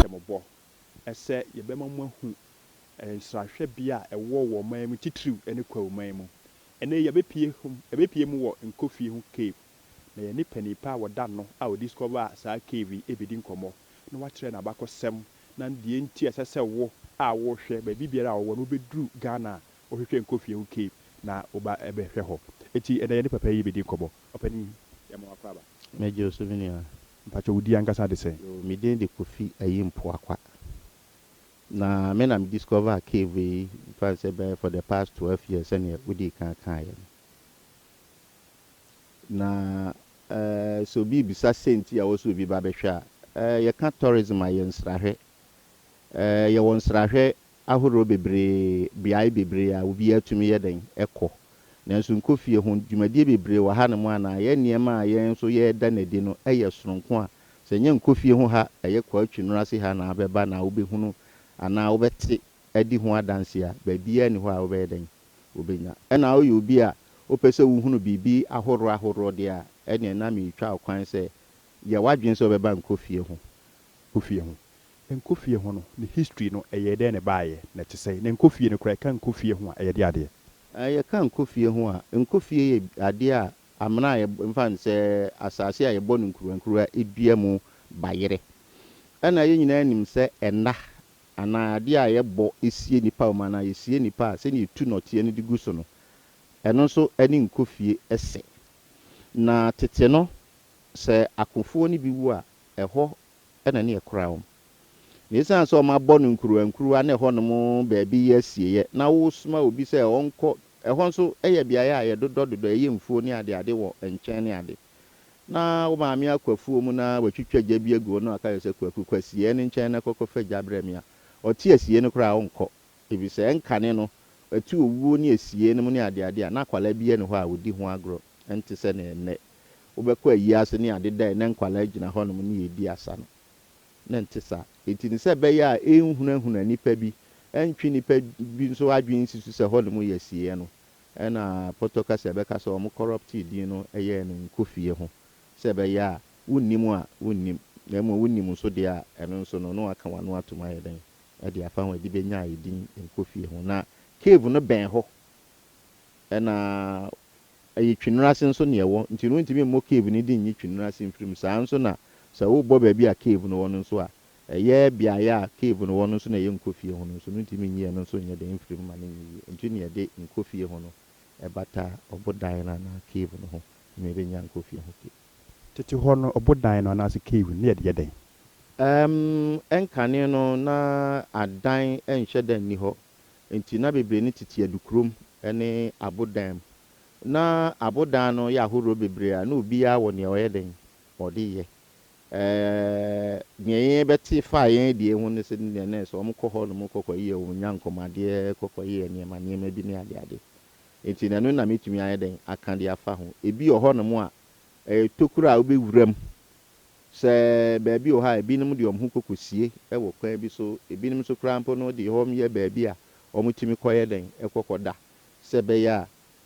mo bɔ sɛ yɛbɛma mo ahu nsrahwɛbea a ɛwɔ wɔ ɔman mu titiriw ne Kwawu man mu. Ɛnnɛ yi yɛabɛpue yɛabɛpue mu wɔ Nkofie ho Cave, na yɛne panin pa a wɔda no a ɔdiscover saa cave yi rebɛdi nkɔmmɔ na wakyerɛ n'abakɔsɛm na deɛ nti a ɛsɛ sɛ wo a worehwɛ baabi biara a wɔwɔ no wobɛduru Ghana a wohwehwɛ Nkofie ho Cave na woba bɛhwɛ hɔ. Enti ɛnnɛ yɛne papa yi rebɛdi nkɔmmɔ. Ɔpanin, yɛma wo akwaaba. Mɛgye wo so me nua. Mpakyɛ wo din ankasa de sɛn? Yoo, me din de Kofi Ayimpoakwa. Na me na me discover cave yi, mfa no sɛ bɛyɛ for the past 12 years sɛdeɛ wodii kan kaeɛ no. Na eh, sɛ obi rebisa sɛ nti a ɛwɔ sɛ obi ba bɛhwɛ a, eh, yɛka tourism a yɛ nsrahwɛ. Eh, yɛwɔ nsrahwɛ ahoroɔ bebree, beae bebree a obiara tumi yɛ dɛn kɔ. Nanso Nkofie ho dwumadie bebree wɔ hanom a na yɛn nneɛma a yɛn nso yɛreda no adi no yɛ sononko a sɛ ɛnyɛ Nkofie ho ha, ɛyɛ Kwatwi Nurase ha na wobɛba na wobɛhunu anaa wobɛte adi ho adanseɛ a, baabiara nni hɔ a wobɛyɛ dɛn? Wobɛnya. Ɛna woyɛ obi a wopɛ sɛ wohunu biribi ahoroɔ ahoroɔ deɛ a, ɛneɛ na meretwa wo kwan sɛ yɛ w'adwene sɛ wobɛba Nkofie ho. Nkofie ho. Nkofie ho no, ne history no, ɛyɛɛ dɛn na ɛbaeɛ, na ɛte sɛn? Na Nkofie no koraa, yɛka Nkofie ho a, ɛyɛ deɛ adeɛ? Yɛka Nkofie ho a, Nkofie yɛ adeɛ a amena a yɛbɔ, mfa no sɛ asase a yɛbɔ no nkuruwa nkuruwa dua mu bayerɛ. Ɛna yɛn nyinaa nim sɛ ɛnna anaa adeɛ a yɛbɔ sie nnipa wɔ mu anaa yɛsie nnipa a sɛdeɛ yɛtu nnɔteɛ no de gu so no, ɛno nso ne Nkofie sɛ. Na tete no, sɛ akofoɔ no bi wu a, ɛhɔ na ne yɛkora wɔn. Na esiane sɛ wɔabɔ no nkuruwankuruwa na ɛhɔnom baabi yɛ asieeɛ, na wosoma obi sɛ ɔnkɔ ɛhɔ nso yɛ beaeɛ a yɛdodɔdodɔ, ɛyɛ mfuo ne adeade wɔ nkyɛn ne ade. Na wo maame akɔ afuo mu na watwitwa gya bi agu hɔ na waka kyerɛ sɛ Kwaku kɔ asieeɛ no nkyɛn na kɔkɔfa gya brɛ me a, ɔte asieeɛ no koraa a ɔnkɔ. Ɛfiri sɛ ɛnkane no, ɛte owuo ne asieeɛ no mu ne adeade a, na akwadaa biara nni hɔ a ɔdi ho agorɔ. Ɛnte sɛ nea ɛnnɛ wobɛkɔ ayi ase ne ade da a ɛnnɛ nkwadaa gyina hɔnom ne yɛredi asa no. Na ɛnte saa. Enti no sɛ ɛbɛyɛ a ɛrenhunahuna nnipa bi, ɛntwe nnipa bi nso adwene nsi so sɛ hɔnom yɛ asieeɛ no, ɛna pɔtɔ kasa ɛbɛka sɛ wɔn kɔrɔptee din no yɛɛ no Nkofie ho, sɛ ɛbɛyɛ a wonnim a wonnim, na mmom wonim nso deɛ a, ɛno nso no na wɔaka wɔn ano atom ayɛ dɛn de afa ho, ɛde bɛnya edin Nkofie ho. Na cave no bɛn hɔ, ɛna ɛyɛ Twinurase nso na ɛwɔ, nti no wontumi mmɔ cave no din nyi Twinurase mfiri mu. Saa ara nso na sɛ worebɔ baabi a cave no wɔ no nso a, ɛyɛ beaeɛ a cave no wɔ no nso na ɛyɛ Nkofie ho no nso no, wontumi nyi ɛno nso nyɛ dɛn mfiri mu ma no nyɛ yie. Nti na yɛde Nkofie ho no bata ɔbodan no anaa cave no ho na yɛbɛnya Nkofie ho cave. Tete hɔ no, ɔbodan no anaasɛ cave no, na yɛde yɛ dɛn? Ɛm, nkane no, na adan nhyɛ da nni hɔ, nti na bebree no tete adukurom ne abodan mu. Ná abodan no yɛ ahoroɔ bebree a na obiara wɔ nea ɔyɛ dɛn? Ɔde yɛ. Ɛɛ, nea yɛbɛte faa yɛn deɛ ho ne sɛ nea na ɛsɛ wɔkɔ hɔ nom kɔkɔyɛ wɔn nyankomadeɛ, kɔkɔyɛ nneɛma nneɛma bi ne adeade. Nti na ɛno na mɛtumi ayɛ dɛn aka de afa ho. Ebi wɔ hɔnom a, ɛyɛ tokuro a wobɛwura mu. Sɛ baabi wɔ hɔ a, ebinom de wɔn ho kɔkɔsie wɔ kwan bi so. Ebinom nso koraa mpo no de hɔ yɛ baabi a wɔtumi kɔyɛ dɛn? Kɔ kɔda. Sɛ ɛbɛyɛ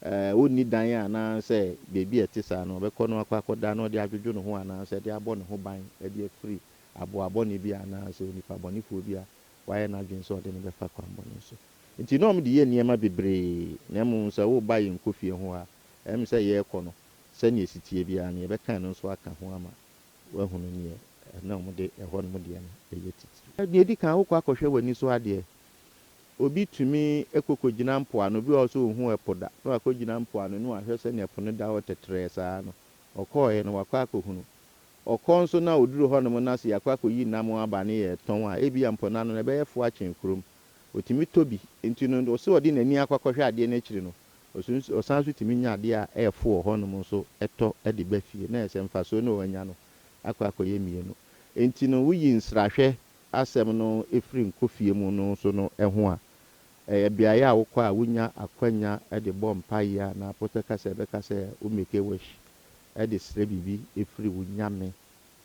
a ɔnni dan anaasɛ baabi a ɛte saa no, ɔbɛkɔ no akɔ akɔda na ɔde adwodwo ne ho anaasɛ de abɔ ne ho ban de afiri aboa bɔne bi anaasɛ onipa bɔnefoɔ bi a wayɛ n'adwene sɛ ɔde no bɛfa kwan bɔne so. Nti na wɔde yɛ nneɛma bebree, na mmom sɛ woreba yɛn kofie ho a, ɛyɛ me sɛ yɛrekɔ no, sɛnea ɛsi teɛ biara no, yɛbɛka ɛno nso aka ho ama woahunu neɛ na wɔde ɛhɔnom deɛ no yɛ titiriw. Deɛ ɛdi kan, wokɔ akɔhwɛ w'ani so adeɛ. Obi tumi kɔ kɔgyina mpoano, obi wɔ hɔ sɛ ɔnhuu ɛpo da, na wakɔgyina mpoano na wahwɛ sɛdeɛ ɛpo no da hɔ tɛtrɛɛ saa no, ɔkɔeɛ no, wakɔ akɔhunu. Ɔkɔ nso na ɔduru hɔnom na sɛ yɛakɔ akɔyi nam aba ne yɛretɔn a, ebia mpo no ano no ɛbɛyɛ fo akyɛn kurom. Ɔtumi tɔ bi. Nti no, ɔsɛ ɔde n'ani akɔ akɔhwɛ adeɛ no akyiri no, ɔsan nso tumi nya adeɛ a ɛyɛ fo wɔ hɔnom nso tɔ de ba fie. Na ɛyɛ sɛ mfasoɔ no a wanya no akɔ akɔyɛ mmienu. Nti no, woyi nsrahwɛ asɛm no firi nkofie mu no nso no ho a, ɛyɛ beaeɛ a wokɔ a wonya akwanya de bɔ mpaeɛ anaa pɔtɔ kasa a ɛbɛka sɛ wo make a wish de srɛ biribi firi wo nyame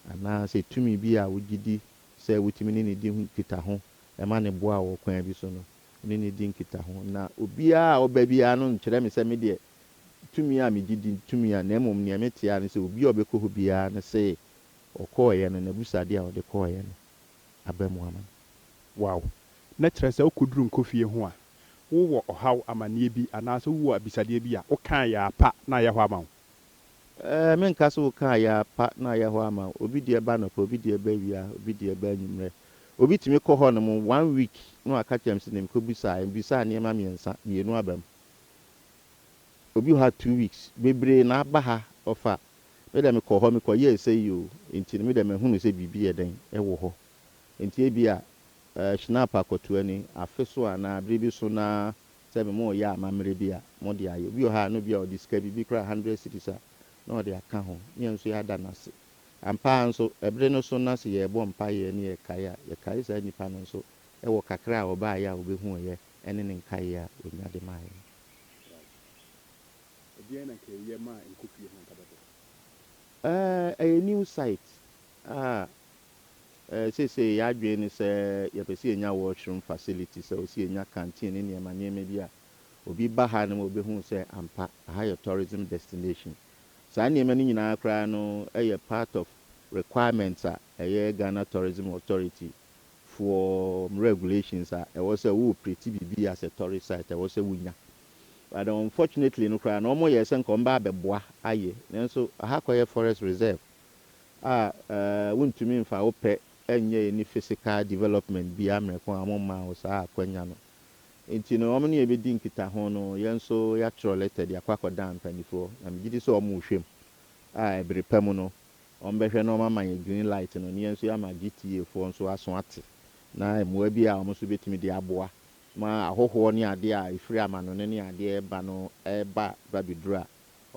anaa sɛ tumi bi a wogye di sɛ wotumi ne no di nkitaho ma no boa wo wɔ kwan bi so no, wo ne no di nkitaho. Na obiara a ɔba biara no nkyerɛ me sɛ me deɛ tumi a megye di tumi a, na mmom nea mete ara ne sɛ obi a ɔbɛkɔ hɔ biara no se ɔkɔeɛ no, n'abusadeɛ a ɔde kɔeɛ no. aba mu ama no. Wow! Na kyerɛ sɛ wokɔduru Nkofie ho a, wowɔ ɔhaw, amanneɛ bi anaasɛ wowɔ abisadeɛ bi a, wokaa yɛ ara pa na ayɛ hɔ ama wo? Ɛɛ, menka sɛ wokaa yɛ ara pa na ayɛ hɔ ama wo. Obi deɛ ba anɔpa, obi deɛ ba awia, obi deɛ ba anwummerɛ. Obi tumi kɔ hɔnom one week na waka kyerɛ me sɛ deɛ mekɔbisaeɛ, mebisaa nneɛma mmiɛnsa, mmienu aba mu. Obi wɔ ha two weeks, bebree na aba ha ɔfa, me deɛ mekɔɔ hɔ mekɔyɛɛ sei o, nti no me deɛ mahunu sɛ biribi yɛ dɛn wɔ hɔ. Nti ebia Schnapp akɔtoa ni, afe so anaa bere bi so na sɛ me moreyɛ amammerɛ bi a, mode ayɛ. Obi wɔ ha a na obi a ɔde sika bi, bi koraa hundred cedis a, na ɔde aka ho, ne yɛn nso yɛada no ase. Ampa ara nso, ɛbere no so na sɛ yɛrebɔ mpaeɛ ne yɛkae a, yɛkae saa nipa no nso wɔ kakra a ɔbaeɛ a ɔbɛhuuiɛ ne ne nkaeɛ a ɔnya de maa yɛn. Right. Ɛdeɛn na nka ɛyɛ maa nkɔ fie ho anka bɛboa? Ɛyɛ new site a seesei yɛn adwene ne sɛ yɛpɛ sɛ yɛnya washroom facility, sɛ ɔsɛ yɛnya canteen ne nneɛma nneɛma bi a obi ba ha no ma ɔbɛhu sɛ ampa aha yɛ tourism destination. Saa nneɛma no nyinaa koraa no yɛ part of requirements a ɛyɛ Ghana Tourism Authority foɔ regulations a ɛwɔ sɛ wo operate biribi as a tourist site ɛwɔ sɛ wonya. But unfortunately no koraa no wɔyɛɛ sɛ nka wɔbɛba abɛboa ayɛ nanso aha kɔyɛ forest reserve a wontumi mfa wo pɛ nyɛ any physical development biara mmerɛ ko a wɔmmaa wo saa akwanya no. Nti no wɔn ne yɛn bɛdi nkitaho no yɛn nso yɛatwerɛ letter de akɔ akɔdan mpaninfoɔ na megye di sɛ wɔrehwɛ mu a ɛbere pa mu no wɔbɛhwɛ na wɔama yɛn green light no na yɛn nso yɛama GTA foɔ nso aso ate na mmoa bi a wɔn nso bɛtumi de aboa ma ahɔhoɔ ne adeɛ a ɛfiri amanɔne ne adeɛ reba no reba ba bɛduru a,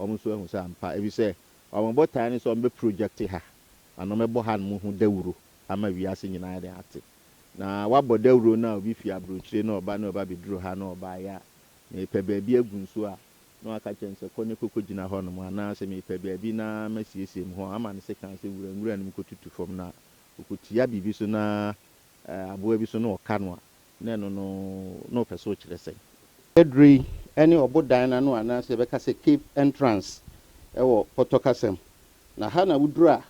wɔn nso ahu sɛ ampa, efisɛ wɔn botaeɛ ne sɛ wɔbɛ project ha, anaa wɔbɛbɔ hanom ho dawuro ama wiase nyinaa de ate. Na wɔabɔ dawuro no a obi fi aburokyire na ɔba na ɔba bɛduru ha na ɔbaeɛ a, mepɛ baabi agu nsuo a, na waka kyerɛ no sɛ kɔ ne kɔkɔgyina hɔnom, anaasɛ mepɛ baabi na masiesie me hɔ ama no sekan sɛ wura nwura no mu kɔtutu fam na ɔkɔtia biribi so na aboa bi so na ɔka no a, Na ɛno no, na ɔpɛ sɛ ɔkyerɛ sɛn? Aduru yi ne ɔbodan no ano anaasɛ yɛbɛka sɛ cave entrance wɔ pɔtɔ kasa mu. Na ha na woduru a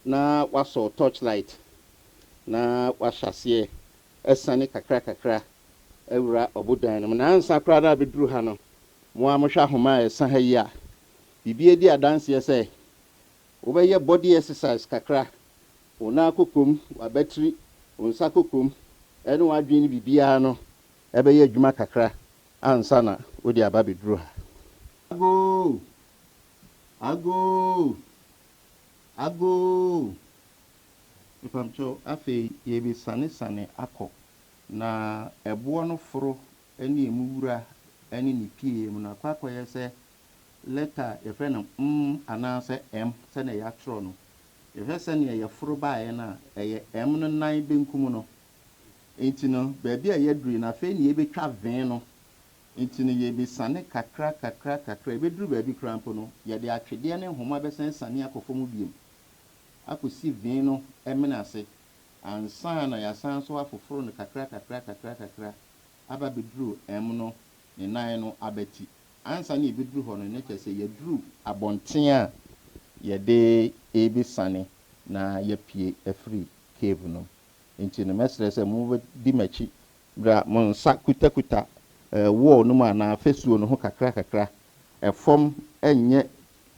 na woasɔ wo torch light na woahyɛ aseɛ asiane kakra kakra awura ɔbodan no mu. Na ansa koraa na abɛduru ha no, mo ara mohwɛ ahoma a ɛsa ha yi a, biribi adi adanseɛ sɛ wobɛyɛ body exercise kakra Wo nan kokom, w'abatiri, wo nsa kokom, ne w'adwene ne biribiara no bɛyɛ adwuma kakra ansa na wode aba abɛduru ha. Agoo! Agoo! Agoo! Mepamkyɛw, afei yɛrebesianesane akɔ, na ɛboɔ no foro ne emu wura ne ne pieeɛ mu no akɔ akɔyɛ sɛ lɛta a yɛfrɛ no M anaasɛ M sɛdeɛ yɛatwerɛ no. Yɛhwɛ sɛdeɛ yɛforo baeɛ no a, ɛyɛ M no nan benkum no. Enti no, baabi a yɛaduru yi no, afei na yɛbɛtwa V no. Enti no, yɛbɛsiane kakra kakra kakra. Ɛbɛduru baabi koraa mpo no, yɛde atwedeɛ ne nhoma bɛsan asiane akɔ fam bio akɔsi V no mene ase ansa na yɛasan nso afoforo no kakra kakra kakra kakra aba abɛduru M no ne nan no abati. Ansa na yɛbɛduru hɔ no, na kyerɛ sɛ yɛaduru abɔnten a yɛde rebɛsiane na yɛapue afiri cave no mu. Enti no, mɛsrɛ sɛ mobɛdi m'akyi berɛ a mo nsa kutakuta wall no mu anaa fasuo no ho kakra kakra. Ɛfam nyɛ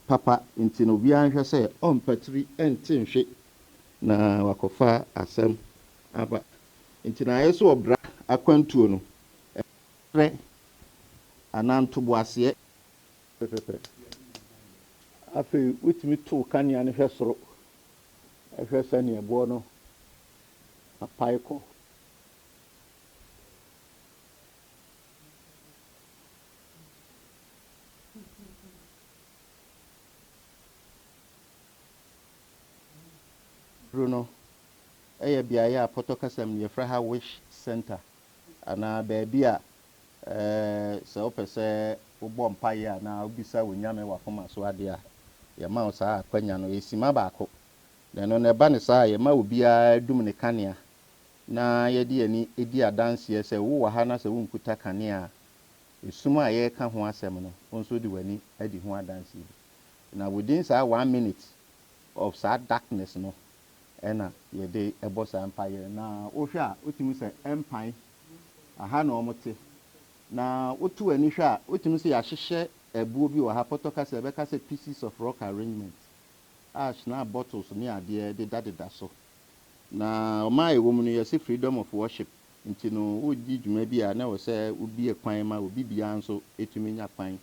papa, enti no obiara nhwɛ sɛ ɔmpatiri nte nhwe na wakɔfa asɛm aba. Enti no ayɛ sɛ ɔbra akwantuo no, Brɛ anaa ntoboaseɛ. Pɛpɛpɛ. Afei wotumi to wo kanea no hwɛ soro hwɛ sɛdeɛ ɛboɔ no apae kɔ. Duro no yɛ beaeɛ a pɔtɔ kasa mu no yɛfrɛ ha Wish Centre. Anaa baabi a sɛ wopɛ sɛ wobɔ mpaeɛ anaa wobisa Onyame w'akoma so adeɛ a, yɛma wo saa akwanya no. Ɛyɛ simma baako. Na ɛno no, ɛba no saa a, yɛma obiara dum ne kanea na yɛde yɛn ani di adanseɛ sɛ wowɔ ha na sɛ wonkuta kanea a, esum a yɛreka ho asɛm no, wo nso wode w'ani adi ho adanseɛ bi. Na within saa one minute of saa darkness no, na yɛde bɔ saa mpaeɛ. Na wohwɛ a, wotumi sɛ ɛmpan, aha na wɔte. Na woto w'ani hwɛ a, wotumi sɛ yɛahyehyɛ ɛboɔ bi wɔ ha, pɔtɔ kasa yɛbɛka sɛ pieces of rock arrangement a schnapp bottles ne adeɛ dedadeda so. Na ɔman a yɛwɔ mu no, yɛse freedom of worship, nti no woredi dwuma bi a na ɛwɔ sɛ wobue kwan ma obi biara nso tumi nya kwan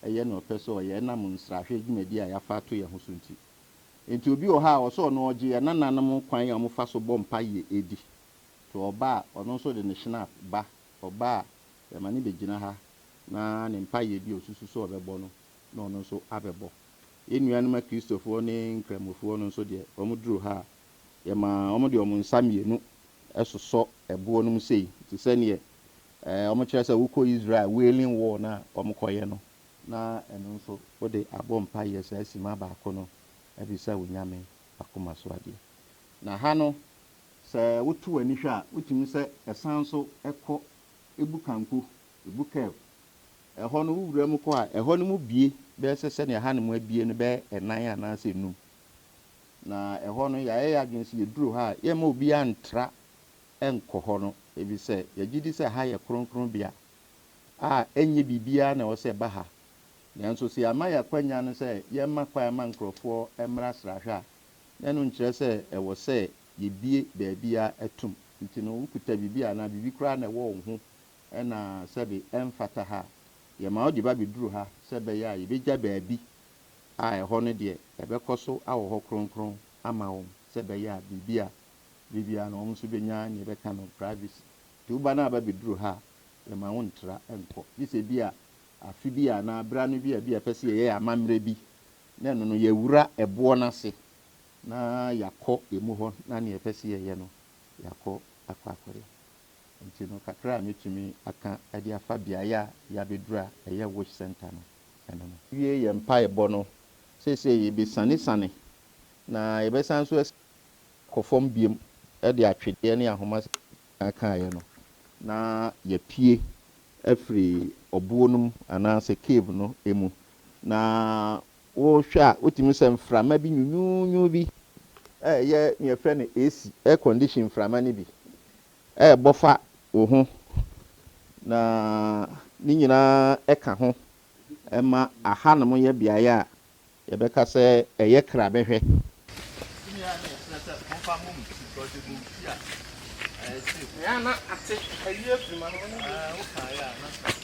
yɛ nea ɔpɛ sɛ ɔyɛ ɛnam nsrahwɛ dwumadi a yɛafa ato yɛn ho so nti. Nti obi wɔ hɔ a ɔsɛ ɔno ɔgye yɛn nananom kwan a wɔfa so bɔ mpaeɛ di. Nti ɔba a, ɔno nso de ne schnapp ba, ɔba a yɛma no bɛgyina ha na ne mpaeɛ bi a ɔsusu sɛ ɔbɛbɔ no na ɔno nso abɛbɔ. Yɛn nuanom Akristofoɔ ne Nkramofoɔ no nso deɛ, wɔduru ha a, yɛma wɔde wɔn nsa mmienu sosɔ ɛboɔ no mu sei, te sɛ neɛ wɔkyerɛ sɛ wokɔ Israel Wailing Wall no a wɔkɔyɛ no, na ɛno nso wode abɔ mpaeɛ saa simma baako no abisa wo Nyame akoma so adeɛ. Na ha no, sɛ woto w'ani hwɛ a, wotumi sɛ ɛsan nso kɔ Ebu kanko, ebu curve. Ɛhɔ no, wo wura mu kɔ a, ɛhɔ no mu bue bɛyɛ sɛ sɛnea hanom abue no bɛyɛ nnan anaasɛ nnum. Na ɛhɔ no, yɛayɛ yɛn adwene sɛ yɛduru hɔ a, yɛmma obiara ntra nkɔ hɔ no, efisɛ yɛgye di sɛ ha yɛ kronkronbea a ɛnyɛ biribiara na ɛwɔ sɛ ɛba ha. Nanso sɛ yɛama yɛn akwannya no sɛ yɛmma kwan mma nkurɔfoɔ mmra srahwɛ a, na ɛno nkyerɛ sɛ ɛwɔ sɛ yɛbue baabiara tom. Nti no wokuta biribi anaa biribi koraa na ɛwɔ wo ho na sɛbe ɛmfata ha a, yɛma wode ba bɛduru ha sɛ ɛbɛyɛ a yɛbɛgya baabi a ɛhɔ no deɛ ɛbɛkɔ so awɔ hɔ kronkron ama wɔn sɛ ɛbɛyɛ a biribi a berɛ biara no wɔn nso bɛnya deɛ yɛbɛka no privacy. Nti woba na aba bɛduru ha a, yɛma wo ntra nkɔ. Gye sɛ bi a afe bi anaa berɛ ano bi a bi a yɛpɛ sɛ yɛyɛ amammerɛ bi na ɛno no yɛwura ɛboɔ no ase na yɛakɔ ɛmu hɔ na deɛ yɛpɛ sɛ yɛyɛ no yɛakɔ akɔ akɔyɛ. Nti no kakra a mɛtumi aka de afa beaeɛ a yɛabɛduru a ɛyɛ Wish Centre no, ɛno no. Wie yɛn mpaebɔ no, seesei yɛbɛsianesane na yɛbɛsan nso asi akɔ fam biom de atwedeɛ ne ahoma sɛdeɛ yɛn kaeɛ no, na yɛapue afiri ɔboɔ no mu anaasɛ cave no mu. Na wohwɛ a, wotumi hu sɛ mframa bi nwunwuunwuu bi a ɛyɛ nea yɛfrɛ no AC, air condition mframa no bi, rebɔ fa wo ho, na ne nyinaa ka ho ma ahanom yɛ beaeɛ a yɛbɛka sɛ ɛyɛ krabɛhwɛ. Tumi a na yɛsrɛ sɛ momfa mmɔ mo ti because ɛbɔ wo ti a ɛyɛ safe. Ɛyɛ a na ate ayi afiri mu ahoma no Ɛɛ wokaeɛ a na sɛ.